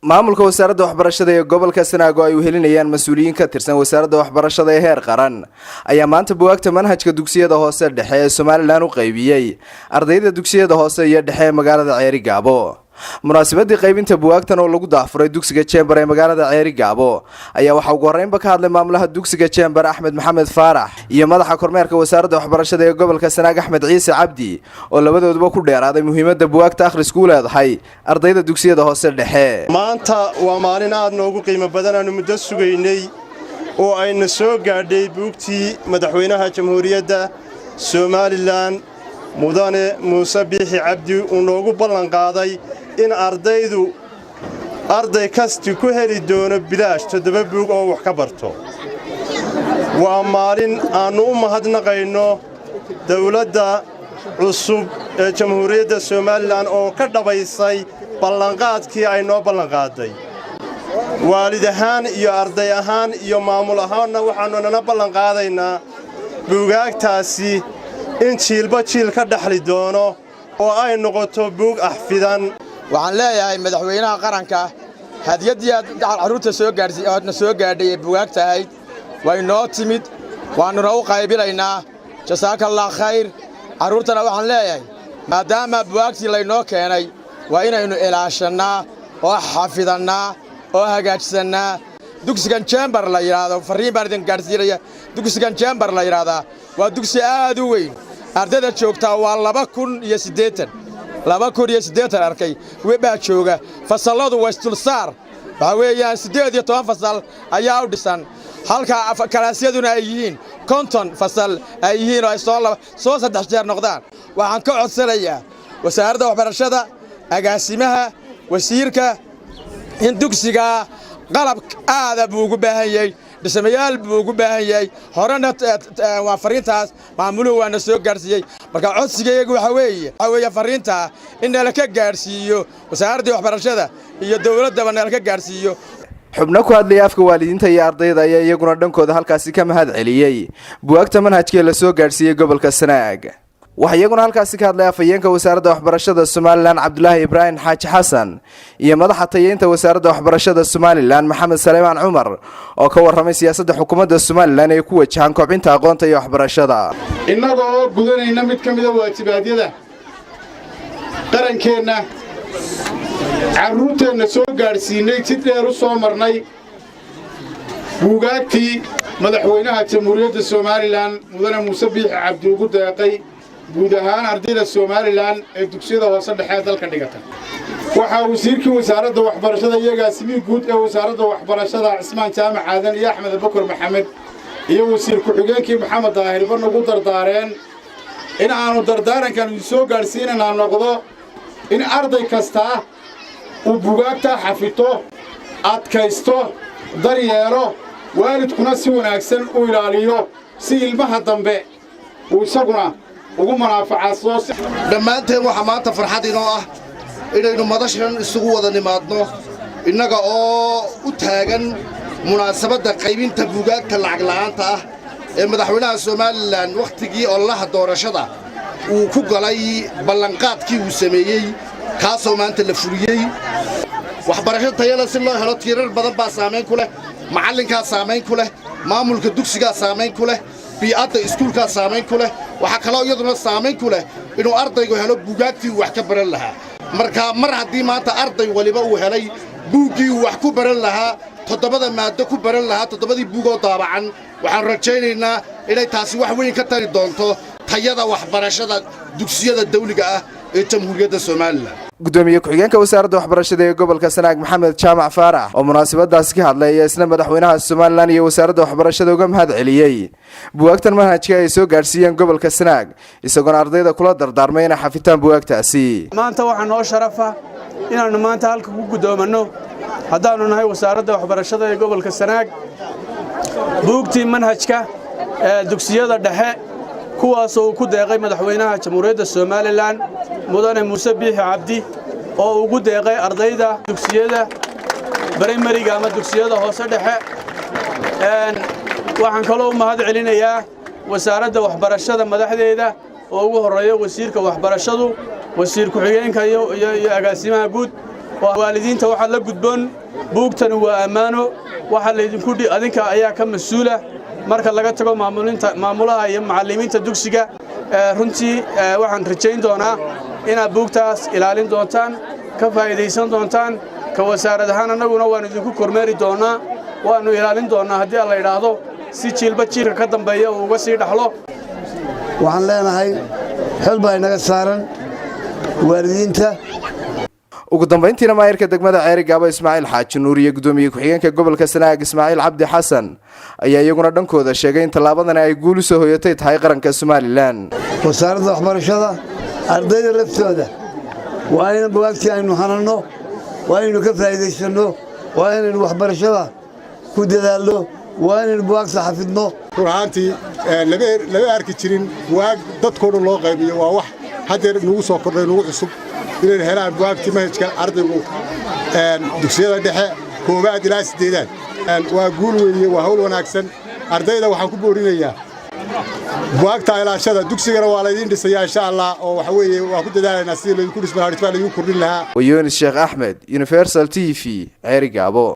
Maamulka wasaaradda waxbarashada ee gobolka Sanaag oo ay uhelinayaan mas-uuliyiin ka tirsan wasaaradda waxbarashada ee heer qaran ayaa maanta buwaagta manhajka dugsiyada hoose dhexe ee Somaliland u qaybiyey ardayda dugsiyada hoose iyo dhexe ee magaalada Ceeri Gaabo. Munaasabadii qaybinta buwaagtan oo lagu daahfuray dugsiga Jembar ee magaalada Ceeri Gaabo ayaa waxaa ugu horreynba ka hadlay maamulaha dugsiga Jembar, Axmed Maxamed Faarax, iyo madaxa kormeerka wasaaradda waxbarashada ee gobolka Sanaag, Axmed Ciise Cabdi, oo labadooduba ku dheeraaday muhiimadda buwaagta akhrisku u leedahay ardayda dugsiyada hoose dhexe. Maanta waa maalin aad noogu qiimo badan, aanu muddo sugaynay oo ayna soo gaadhay buugtii madaxweynaha Jamhuuriyadda Somaliland, Mudane Muuse Biixi Cabdi, uu noogu ballanqaaday in ardaydu arday kasti ku heli doono bilaash 7 buug oo wax ka barto. Waa maalin aannu u mahadnaqayno dawladda cusub ee Jamhuuriyadda Somaliland oo ka dhabaysay ballanqaadkii ay noo ballanqaaday. Waalid ahaan iyo arday ahaan iyo maamul ahaanna waxaannu nana ballanqaadaynaa buugaagtaasi in jiilba jiil ka dhexli doono oo ay noqoto buug axfidan. Waxaan leeyahay madaxweynaha qaranka, hadiyaddii aad carruurta soo gaadhna soo gaadhay ee bugaagta ahayd way noo timid, waannuna u qaybinaynaa. Jasaakallah khayr. Carruurtana waxaan leeyahay, maadaama bugaagtii laynoo keenay, waa inaynu ilaashannaa oo xafidannaa oo hagaajsannaa. Dugsigan Jembar la yidhaahdo, farriin baan idin gaadhsiinaya. Dugsigan Jembar la yidhaahdaa waa dugsi aad u weyn. Ardayda joogtaa waa 2080, 2080 arkay baa jooga. Fasalladu waa isdulsaar, waxaa weeyaan 18 fasal ayaa u dhisan, halka kalaasyaduna ay yihiin 50 fasal ay yihiin oo ay soo saddex jeer noqdaan. Waxaan ka codsanayaa wasaaradda waxbarashada, agaasimaha, wasiirka in dugsigaa qalab aada buu ugu baahan yahay, dhismayaal buu ugu baahan yahay. Horena waa fariintaas maamuluhu waana soo gaadhsiiyey. Marka codsigaygu waxaa weeye fariintaa in nala ka gaadhsiiyo wasaaraddii waxbarashada iyo dowladdaba nala ka gaadhsiiyo. Xubno ku hadlaya afka waalidiinta iyo ardayda ayaa iyaguna dhankooda halkaasi ka mahad celiyey buwaagta manhajkee lasoo gaadhsiiyey gobolka Sanaag. Waxaa iyaguna halkaasi ka hadlay afhayeenka wasaaradda waxbarashada Somaliland, Cabdulaahi Ibraahim Xaaji Xasan, iyo madaxa tayeynta wasaaradda waxbarashada Somaliland, Maxamed Saleymaan Cumar, oo ka warramay siyaasadda xukuumadda Somaliland ee ku wajahan kobcinta aqoonta iyo waxbarashada. Innaga oo gudanayna mid ka mida waajibaadyada qarankeenna, carruurteenna soo gaadhsiinnay, si dheer u soo marnay buugaagtii madaxweynaha Jamhuuriyadda Somaliland, Mudane Muuse Biixi Cabdi, ugu deeqay guud ahaan ardayda Somaliland ee dugsiyada hoose dhexe dalka dhigata. Waxaa wasiirkii wasaaradda waxbarashada iyo agaasimihii guud ee wasaaradda waxbarashada, Cismaan Jaamac Aadan iyo Axmed Abakor Maxamed, iyo wasiir ku-xigeenkii Maxamed Daahirba nagu dardaareen in aannu dardaarankan idin soo gaadhsiinanaa noqdo in arday kastaa uu bugaagtaa xafito, adkaysto, daryeelo, waalidkuna si wanaagsan u ilaaliyo si ilmaha dambe uu isaguna ugu manaafacadsado. Dhammaanteen waxaa maanta farxad inoo ah inaynu madashan isugu wada nimaadno, innaga oo u taagan munaasabadda qaybinta buugaagta lacag la'aanta ah ee madaxweynaha Somaliland wakhtigii ololaha doorashada uu ku galay ballanqaadkii uu sameeyey, kaasoo maanta la fuliyey. Waxbarasho tayada si loo helo, tiirar badan baa saamayn ku leh. Macallinkaa saamayn ku leh, maamulka dugsigaa saamayn ku leh, bii'adda iskuulkaa saamayn ku leh. Waxaa kaloo iyaduna saamayn ku leh inuu ardaygu helo buugaagtii uu wax ka baran lahaa. Marka mar haddii maanta arday waliba uu helay buuggii uu wax ku baran lahaa, toddobada maaddo ku baran lahaa, toddobadii buugoo daabacan, waxaan rajaynaynaa inay taasi wax weyn ka tari doonto tayada waxbarashada dugsiyada dawliga ah ee Jamhuuriyadda Somaliland. Gudoomiye ku-xigeenka wasaaradda waxbarashada ee gobolka Sanaag, Maxamed Jaamac Faarax, oo munaasabadaasi ka hadlay ayaa isna madaxweynaha Somaliland iyo wasaaradda waxbarashada uga mahad celiyey buwaagtan manhajka ay soo gaadhsiiyeen gobolka Sanaag, isagoona ardayda kula dardaarmay inay xafitaan buwaagtaasi. Maanta waxaa noo sharafa inaannu maanta halka ku guddoomanno, haddaannu nahay wasaaradda waxbarashada ee gobolka Sanaag, buugtii manhajka ee dugsiyada dhexe, kuwaasoo uu ku deeqay madaxweynaha Jamhuuriyadda Somaliland, Mudane Muuse Biixi Cabdi, oo ugu deeqay ardayda dugsiyada primary-ga ama dugsiyada hoose dhexe. Waxaan kaloo u mahad celinayaa wasaaradda waxbarashada madaxdeeda, oo ugu horreeya wasiirka waxbarashadu, wasiir ku-xigeenka iyo agaasimaha guud. Waalidiinta waxaa la gudboon, buugtani waa ammaano. Waxaa laydinku adinka ayaa ka mas-uula marka laga tago maamulinta, maamulaha iyo macallimiinta dugsiga. Runtii waxaan rajayn doonaa inaad buugtaas ilaalin doontaan, ka faa'iidaysan doontaan. Ka wasaarad ahaan annaguna waannu idinku kormeeri doonnaa, waannu ilaalin doonnaa haddii alla yidhaahdo, si jiilba jiilka ka dambeeya uu uga sii dhaxlo. Waxaan leenahay xil baa inaga saaran waalidiinta. Ugu dambayntiina, maayarka degmada Ceerigaabo Ismaaciil Xaaji Nuur iyo gudoomiye ku-xigeenka gobolka Sanaag Ismaaciil Cabdi Xasan ayaa iyaguna dhankooda sheegay in tallaabadani ay guul u soo hoyatay tahay qaranka Somalilan. Wasaaradda waxbarashada, ardayda laftooda waa in bugaagtii aynu hananno, waa inaynu ka faa'iidaysanno, waa inaynu waxbarashada ku dadaalno, waa inaynu bugaagta xafidno. Run ahaantii lama arki jirin bugaag dadkoo dhan loo qaybiyo. Waa wax haddeer nagu soo kordhay, nagu cusub, inaynu helaan bugaagtii manhajka ardaygu dugsiyada dhexe koowaad ilaa siddeedaad. Waa guul weeye, waa hawl wanaagsan. Ardayda waxaan ku boorinayaa bugaagta ilaashada. Dugsigana waa laydiin dhisayaa, insha Allah, oo waxa weeye waa ku dadaalaynaa sidii laydinku dhisma lahaa, laydinku kordhin lahaa. Yunis Sheekh Axmed, Universal TV, Ceerigaabo.